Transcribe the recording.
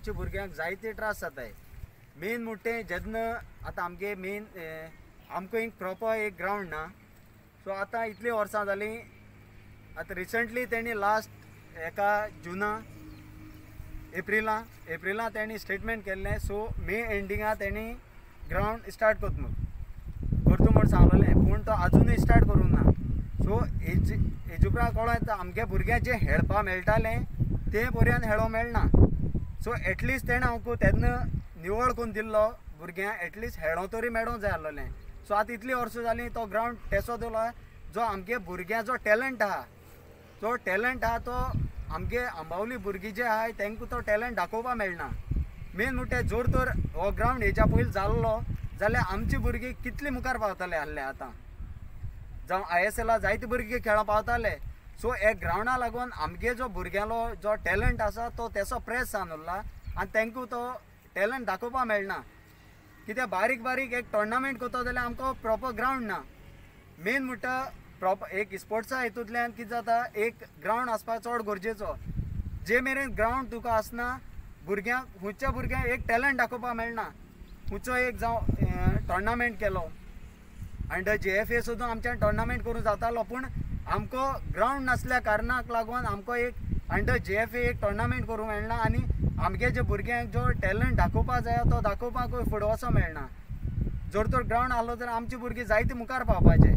आमच्या भुरग्यांक जायते त्रास जाताय. मेन म्हणटा जेन्ना आतां आमगे मेन आमकां एक प्रोपर एक ग्रावंड ना. सो आतां इतलीं वर्सां जालीं, आतां रिसंटली तेणी लास्ट एका जुना एप्रिला तेणी स्टेटमेंट केल्लें. सो मे एंडिंगा तेणी ग्रावंड स्टार्ट करता म्हूण सांगलेलें, पूण तो आजुनूय स्टार्ट करूंक ना. सो हेजे उपरांत कळोन येता आमगे भुरग्यांक जें खेळपा मेळटालें तें पर्यंत खेळोंक मेळना. सो एटलिस्ट तेणें आमकां तेन्ना निवळ करून दिल्लो भुरग्यांक एटलिस्ट खेळोंक तरी मेळोंक जाय आसलेलें. सो आतां इतलीं वर्सां जालीं तो ग्रावंड तेसो दिला, जो आमगे भुरग्यां जो टॅलंट आहा, जो टॅलंट आहा तो आमगे आंबावली भुरगीं जे आहाय तांकां तो टॅलंट दाखोवपाक मेळना. मेन म्हणटा जर तर हो ग्रावंड हेच्या पयलीं जाल्लो जाल्यार आमची भुरगीं कितली मुखार पावतले आसले. आतां जावं ISL जायते भुरगीं खेळोंक पावताले. सो हे ग्रावंडा लागून आमगे जो भुरग्यांलो जो टॅलंट आसा तो तेसो प्रेस जावन उरला आनी तांकां तो टॅलंट दाखोवपाक मेळना. कित्याक बारीक बारीक एक टोर्नामेंट करता जाल्यार आमकां प्रोपर ग्रावंड ना. मेन म्हणटा प्रोपर एक स्पोर्ट्सा हितूंतल्यान कितें जाता, एक ग्रावंड आसपाक चड गरजेचो. जे मेरेन ग्रावंड तुका आसना भुरग्यांक खंयच्या भुरग्यांक एक टॅलंट दाखोवपाक मेळना. खंयचो एक जावं टोर्नामेंट केलो अंडर JFA सुद्दां आमच्यान टोर्नामेंट करूंक जातालो, पूण आमकां ग्रावंड नासल्या कारणाक लागून आमकां एक अंडर JFA एक टोर्नामेंट करूंक मेळना आनी आमगे जे भुरग्यांक जो टॅलंट दाखोवपाक जाय तो दाखोवपाकूय फुडें वचोंक मेळना. जर तर ग्रावंड आहलो तर आमची भुरगीं जायते मुखार पावपाचे.